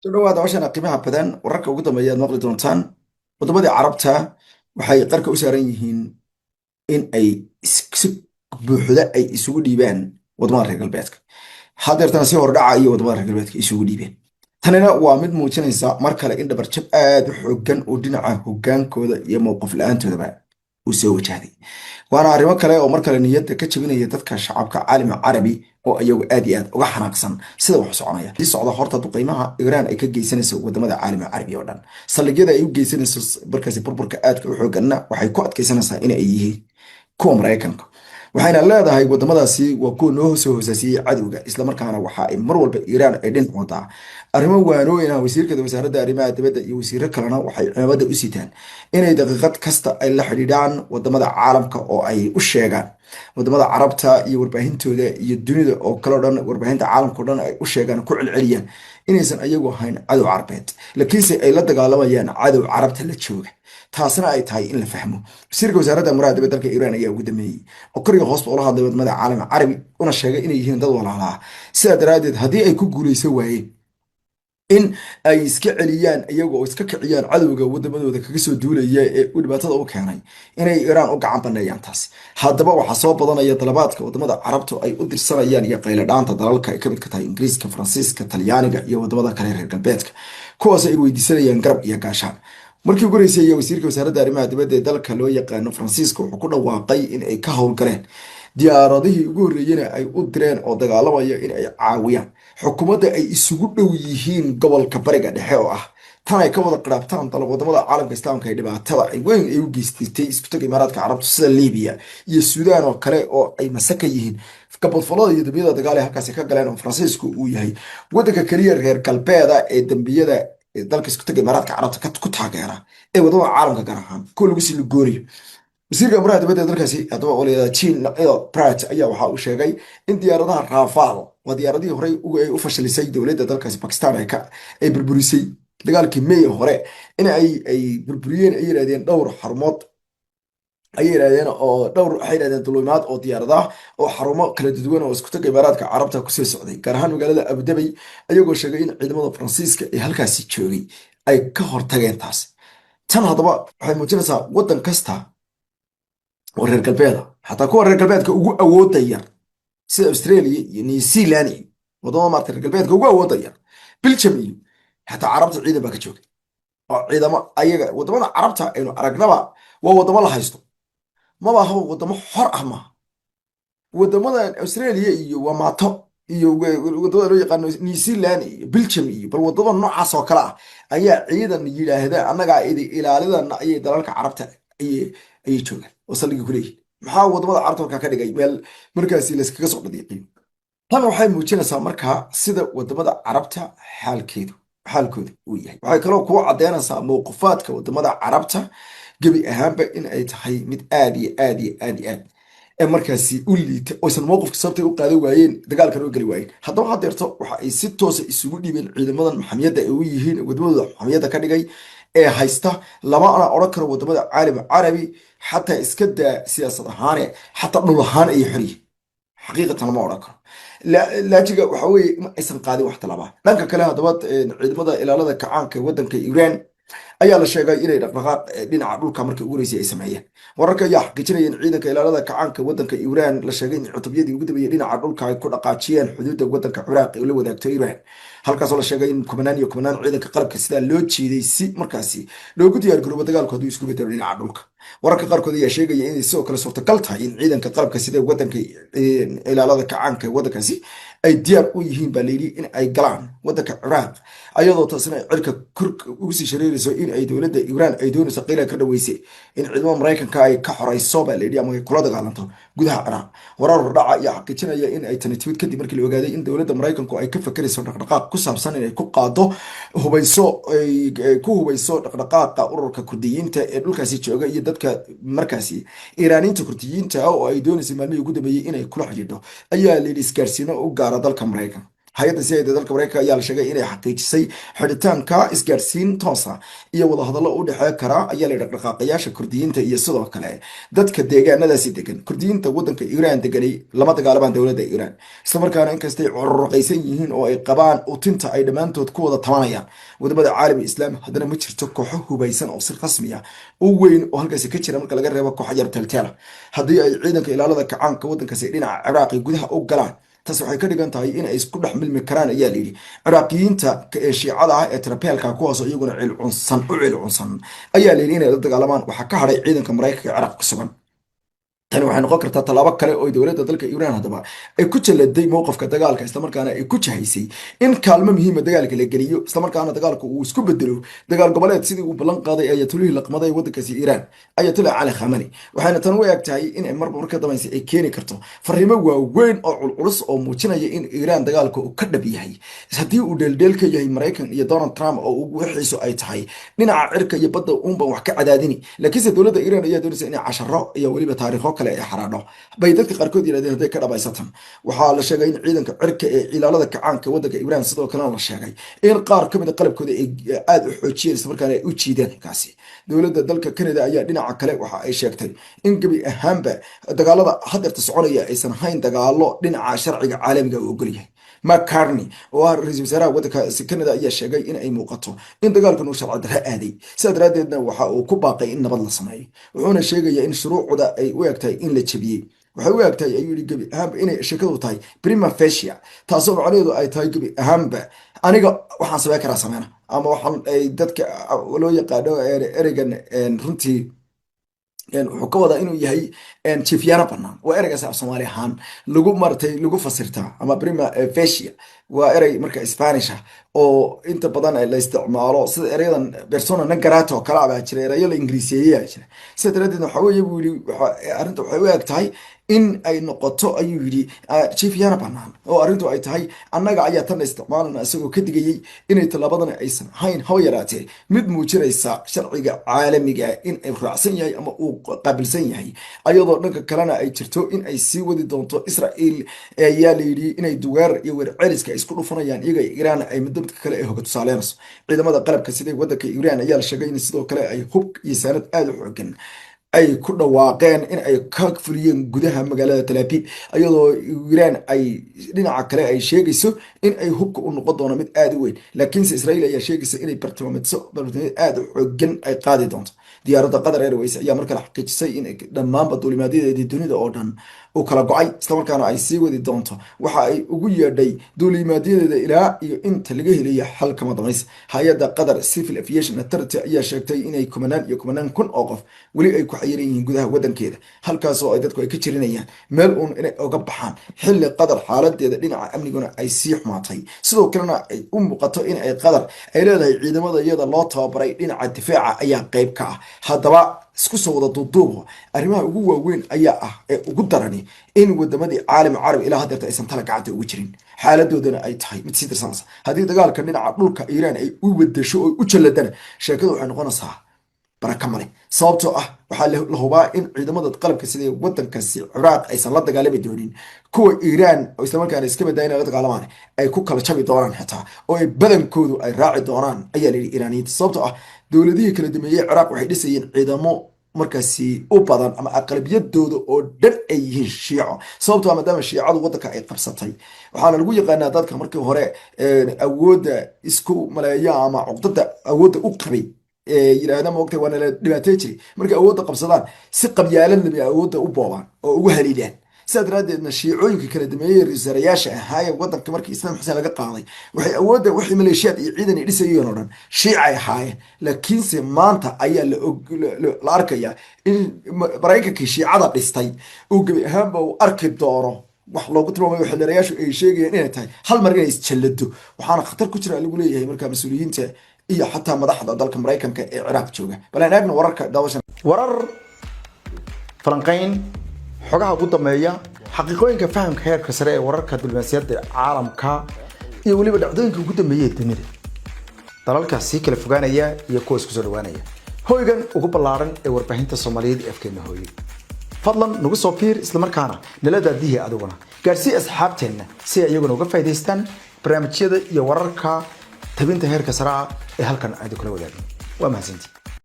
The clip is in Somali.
Soo dhawaada hawshan qiimaha badan. Wararka ugu dambeeya aad maqli doontaan: wadamadii Carabta waxay qarka u saaran yihiin in ay si buuxda ay isugu dhiibaan wadamada reer galbeedka. Hadeertana si hordhaca iyo wadamada reer galbeedka isugu dhiibeen. Tanina waa mid muujinaysa mar kale in dhabarjab aad u xoogan oo dhinaca hogaankooda iyo mowqif la-aantoodaba uu soo wajahday. Waana arrimo kale oo mar kale niyadda ka jabinaya dadka shacabka caalami carabi oo iyagu aad iyo aad uga xanaaqsan sida wax soconaya. Sii socda horta duqeymaha Iiraan ay ka geysanayso wadamada caalami carabi oo dhan, saldhigyada ay u geysanayso markaasi burburka aadka u xooganna waxay ku adkeysanaysaa in ay yihiin kuwa Maraykanka. Waxayna leedahay wadamadaasi waa kuwa noo soo hoosaasiyey cadowga. Islamarkaana waxa ay mar walba Iiraan ay dhinac wadaa arrimo waanooyin ah. Wasiirkada wasaaradda arrimaha dibadda iyo wasiiro kalena waxay ciidamada u sitaan inay daqiiqad kasta ay la xidhiidhaan wadamada caalamka oo ay u sheegaan wadamada Carabta iyo warbaahintooda iyo dunida oo kale o dhan, warbaahinta caalamka o dhan ay u sheegaan, ku celceliyaan inaysan ayagu ahayn cadow Carbeed, laakiinse ay la dagaalamayaan cadow Carabta la jooga, taasna ay tahay in la fahmo. Wasiirka wasaaradda amuraha dibadda dalka Iiraan ayaa ugu dambeeyey oo koriga hoosba ula hadlay wadamada caalamka carabi, una sheegay inay yihiin dad walaalaa. Sidaa daraaddeed, haddii ay ku guuleysan waayeen in ay iska celiyaan iyaga oo iska kiciyaan cadowga wadamadooda kaga soo duulaya ee uu dhibaatada u keenay, inay Iiraan u gacan baneeyaan taas. Haddaba waxaa soo badanaya dalabaadka wadamada Carabtu ay u dirsanayaan iyo qayladhaanta dalalka ay kamid ka tahay Ingiriiska, Faransiiska, Talyaaniga iyo wadamada kale reer galbeedka, kuwaas ay weydiisanayaan garab iyo gaashaan. Markii ugu horeysay ayaa wasiirka wasaaradda arrimaha dibadda ee dalka loo yaqaano Faransiiska wuxuu ku dhawaaqay in ay ka howlgaleen diyaaradihii ugu horreeyena ay u direen oo dagaalamaya in ay caawiyaan xukuumadda ay isugu dhow yihiin gobolka Bariga Dhexe, oo ah tan ay ka wada qiraabtaan wadamada caalamka Islaamka ee dhibaatada ay weyn ay u geystirtay isku taga Imaaraadka Carabtu, sida Libiya iyo Suudaan oo kale, oo ay mase ka yihiin gabodfalada iyo dambiyada dagaal ee halkaasi ka galeen, oo Faransiisku uu yahay waddanka keliya reer galbeeda ee dambiyada dalka isku taga Imaaraadka Carabta ku taageera ee wadamada caalamka, gaar ahaan kuwa lagu sii lugooniyo. Wasiirka amuraha dibadda ee dalkaasi haddaba oo layihahda Jean Noel Barrot ayaa waxa uu sheegay in diyaaradaha Rafale, waa diyaaradihii horey ay u fashilisay dowladda dalkaasi Bakistan ay burburisay dagaalkii May hore, in ay burburiyeen ay yidhahdeen dhowr xarumood ayay yidhahdeen, oo dhowr waxay yidhahdeen dulumaad oo diyaaradaha oo xarumo kala duwan oo isku taga Imaaraadka Carabta kusoo socday, gaar ahaan magaalada Abudabay, ayagoo sheegay in ciidamada Faransiiska ee halkaasi joogay ay ka hortageen taas. Tan haddaba waxay muujinaysaa waddan kasta oo reer galbeeda, xataa kuwa reer galbeedka ugu awoodda yar sida Australia iyo New Zealand iyo wadamada maarata reer galbeedka ugu awoodda yar, Belgium iyo xataa Carabta, ciidan baa ka joogay oo ciidamo ayaga. Wadamada Carabta aynu aragnaba waa wadamo la haysto, maba ahaba wadamo xor ah maaha. Wadamada Australia iyo waa maato iyo wadamada loo yaqaano New Zealand iyo Belgium iyo bal wadamada noocaas oo kale ah ayaa ciidan yidhaahda annagaa idi ilaalidana ayay dalalka Carabta ayay joogaan oo saldhigga kuleeyihin. Maxaa wadamada Carabta markaa ka dhigay meel markaasi layskaga soo dhadiiqiyo? Tan waxay muujinaysaa markaa sida wadamada Carabta xaalkooda uu yahay. Waxay kaloo kuu caddeynaysaa mowqifaadka wadamada Carabta gebi ahaanba in ay tahay mid aad iyo aad iyo aad iyo aad ee markaasi u liita, oysan mowqifka sababtay u qaadan waayeen, dagaalkan u geli waayeen. Haddaba hadeerto waxa ay si toosa isugu dhiibeen ciidamadan maxamiyadda ay u yihiin wadamadooda maxamiyadda ka dhigay ee haysta. Lamana odhan karo wadamada caalam carabi xataa iska daa siyaasad ahaane, xataa dhul ahaan ayay xoryihin. Xaqiiqatan lama odhan karo. Laajiga waxa weeye ma aysan qaadin wax talaabaa. Dhanka kale haddaba, ciidamada ilaalada kacaanka ee waddanka Iiraan ayaa la sheegay inay dhaqdhaqaaq dhinaca dhulka markii ugu horeysay ay sameeyeen. Wararka ayaa xaqiijinaya in ciidanka ilaalada kacaanka waddanka Iiraan la sheegay in cutubyadii ugu dambeeyey dhinaca dhulka ay ku dhaqaajiyeen xuduudda waddanka Ciraaq ee la wadaagto Iiraan, halkaasoo la sheegay in kumanaan iyo kumanaan ciidanka qalabka sidaa loo jiiday si markaasi loogu diyaar garoobo dagaalku hadduu isku bedelo dhinaca dhulka. Wararka qaarkood ayaa sheegaya inay sidoo kale suurtagal tahay in ciidanka qalabka sida waddanka ilaalada kacaanka ee waddankaasi ay diyaar u yihiin, baa layidhi, in ay galaan waddanka Ciraaq, ayadoo taasina ay cirka kor ugu sii shareerayso in ay dowladda Iiraan ay doonayso qiila ka dhaweyse in ciidamada Maraykanka ay ka xoreyso, baa layidhi, ama ay kula dagaalanto gudaha Ciraaq. Warar hordhaca ayaa xaqiijinaya in ay tani timid kadib markii la ogaaday in dowladda Maraykanku ay ka fakerayso dhaqdhaqaaq ku saabsan inay ku qaado hubayso, ay ku hubayso dhaqdhaqaaqa ururka Kurdiyiinta ee dhulkaasi jooga iyo dadka markaasi Iiraaniyiinta Kurdiyiinta ah oo ay doonaysay maalmihii ugu dambeeyey inay kula xidhiidho, ayaa layidhi, isgaarsiino u gaara dalka Maraykanka. Hay-adda CIA dalka Mareykanka ayaa la sheegay inay xaqiijisay xidhitaanka isgaarsiin toosa iyo wadahadallo u dhexee kara, ayaa la dhaqdhaqaaqayaasha Kurdiyiinta iyo sidoo kale dadka deegaanadaasi degan. Kurdiyiinta wadanka Iiraan deganay lama dagaalamaan dowladda Iiraan, islamarkaana inkastay cururqaysan yihiin oo ay qabaan utinta ay dhammaantood ku wada tabanayaan wadamada caalami Islaam, haddana ma jirto kooxo hubaysan oo si rasmi ah u weyn oo halkaasi ka jira, marka laga reebo kooxo yar teelteela. Haddii ay ciidanka ilaalada kacaanka wadankaasi dhinaca Ciraaqi gudaha u galaan, taas waxay ka dhigan tahay in ay isku dhex milmi karaan, ayaa layidhi, Ciraaqiyiinta ee Shiicada ah ee tirabeelka, kuwaasoo iyaguna cilcunsan u cilcunsan, ayaa layidhi, inay la dagaalamaan. Waxaa ka hadhay ciidanka Maraykanka ee Ciraaq ku sugan. Tani waxay noqon kartaa tallaabo kale oo dowladda dalka Iiraan haddaba ay ku jalladay mowqifka dagaalka, islamarkaana ay ku jahaysay in kaalmo muhiima dagaalka la geliyo, islamarkaana dagaalku uu isku bedelo dagaal goboleed, sidii uu ballan qaaday ayatolihii laqmaday waddankaasi Iiraan, Ayatollah Cali Khamani. Waxayna tan u eg tahay in marba marka dambaysa ay keeni karto fariimo waaweyn oo culculus oo muujinaya in Iiraan dagaalka uu ka dhab yahay. Haddii uu dheeldheel ka yahay Maraykan iyo Donald Trump oo wixiisu ay tahay dhinaca cirka iyo badda uunban wax ka cadaadini, laakiinse dowladda Iiraan ayaa doonaysa inay casharo iyo weliba taariikho kale ay xaraadho, bay dadka qaarkood yirahdeen. Hadday ka dhabaysatan, waxaa la sheegay in ciidanka cirka ee ilaalada kacaanka waddanka Iiraan sidoo kalena la sheegay in qaar ka mid a qalabkooda ay aada u xoojiyeen, islamarkaana ay u jiideen halkaasi. Dowladda dalka Canada ayaa dhinaca kale waxa ay sheegtay in gebi ahaanba dagaalada hadeerta soconaya aysan ahayn dagaalo dhinaca sharciga caalamiga uu ogol yahay. Mark Carney oo ah ra-iisul wasaaraha waddankaasi Canada ayaa sheegay in ay muuqato in dagaalkan uu sharci darre aaday, sidaa daraaddeedna waxa uu ku baaqay in nabad la sameeyo. Wuxuuna sheegayaa in shuruucda ay u egtahay in la jebiyey. Waxay u egtahay, ayuu yihi, gebi ahaanba inay sheekadu tahay prima facie, taasoo macnaheedu ay tahay gebi ahaanba aniga waxaan sameyn karaa sameyna, ama waxaan ay dadka loo yaqaano ereygan runtii wuxuu ka wadaa inuu yahay jiifyaano bannaan. Waa ereygaas af Soomaali ahaan lagu maratay lagu fasirtaa, ama prima facie waa erey marka Spanish ah oo inta badan la isticmaalo, sida ereyadan persona non grata oo kale baa jira, erayo la ingiriisiyeeyaa jira. Sida daraaddeed waxa weeye, buu yidhi, arrinta waxay u eg tahay in ay noqoto, ayuu yidhi, jiifyaano bannaan oo arrintu ay tahay annaga ayaa tan isticmaalana, isagoo ka digayey inay tallaabadan aysan ahayn haba yaraatee mid muujinaysa sharciga caalamiga in ay raacsan yahay ama uu qaabilsan yahay, ayadoo dhanka kalena ay jirto in ay sii wadi doonto Israel, ayaa la yidhi, inay dugaar iyo weerceliska ay isku dhufanayaan iyaga Iiraan ay middo midka kale ay hoga tusaaleenayso. Ciidamada qalabka siday waddanka Iiraan ayaa la sheegay in sidoo kale ay hub iyo saanad aada u xoogan ay ku dhawaaqeen in ay ka fuliyeen gudaha magaalada Tel Aviv, iyadoo Iiraan ay dhinaca kale ay sheegayso in ay hubka u noqon doono mid aada u weyn, laakiinse Israa'iil ayaa sheegaysa inay bartilmaameedso bartilmaameed aada u xoogan ay qaadi doonto. Diyaaradda Qatar Airways ayaa markale xaqiijisay in dhammaanba duulimaadyadeedii dunida oo dhan uu kala go-ay, islamarkaana ay sii wadi doonto waxa ay ugu yeedhay duulimaadyadeeda ilaa iyo inta laga helayo xal kama dambaysa. Hay-adda Qatar Civil Aviation Authority ayaa sheegtay inay kumanaan iyo kumanaan kun oo qof weli ay ku xayiran yihiin gudaha wadankeeda, halkaasoo ay dadku ay ka jirinayaan meel uun inay oga baxaan, xilli Qatar xaaladeeda dhinaca amniguna ay sii xumaatay. Sidoo kalena ay u muuqato in ay Qatar ay leedahay ciidamada iyada loo tababaray dhinaca difaaca ayaa qeyb ka ah. Haddaba isku soo wada duuduubo, arrimaha ugu waaweyn ayaa ah ee ugu darani in wadamadii caalam carabi ilaa hadeerta aysan tala gacanta ugu jirin, xaaladoodana ay tahay mid sii dirsanaysa. Haddii dagaalka dhinaca dhulka Iiraan ay u wadasho oo u jalladana, sheekadu waxay noqonaysaa baraka male, sababtoo ah waxaa la hubaa in ciidamada qalabka sida wadankaasi Ciraaq aysan la dagaalami doonin kuwa Iiraan oo islamarkaana iska badaa inay la dagaalamaan, ay ku kala jabi doonaan xitaa oo ay badankoodu ay raaci doonaan, ayaa la yidhi, Iiraaniyiinta, sababtoo ah dowladihii kala dameeyey Ciraaq waxay dhisayeen ciidamo markaasi u badan ama aqlabiyadooda oo dhan ay yihiin Shiico, sababtoo ah maadaama Shiicadu waddanka ay qabsatay, waxaana lagu yaqaanaa dadka markii hore awoodda isku maleeya ama cuqdada awoodda u qabay yidhaahda, "Maogtay, waana la dhibaatay jiray." Markay awoodda qabsadaan, si qabyaalad labay awoodda u boobaan oo ugu haliilaan. Sidaa daraaddeedna shiicooyinka kala dameeyey ra-iisul ahaayee waddanka markii Islaam Xuseen laga qaaday, waxay awoodda wixii maleeshiyaad iyo ciidan ay dhisayeen oo dhan Shiicay ahaayeen. Laakiinse maanta ayaa la arkayaa in Maraykankii Shiicada dhistay uu gebi ahaanba uu arki doono wax loogu tilmaamayo xildhirayaashu ay sheegayeen inay tahay hal mar inay isjallado. Waxaana khatar ku jira lagu leeyahay markaa mas-uuliyiinta iyo xataa madaxda dalka Maraykanka ee Ciraaq jooga. Bal aan eegno wararka daawashan. Warar, falanqayn, xogaha ugu dambeeya, xaqiiqooyinka, fahamka heerka sare ee wararka diblomaasiyadda caalamka iyo weliba dhacdooyinka ugu dambeeya ee dunida, dalalka sii kala fogaanaya iyo kuwa isku soo dhawaanaya, hoygan ugu ballaaran ee warbaahinta Soomaaliyeed ee afkeena hooye. Fadlan nagu soo fiir, islamarkaana nala daadihi, adiguna gaarsii asxaabteenna si ay iyaguna uga faa'iidaystaan. Barnaamijyada iyo wararka tabinta heerka sare ah ee halkan aad kula wadaagno. Waa mahadsantii.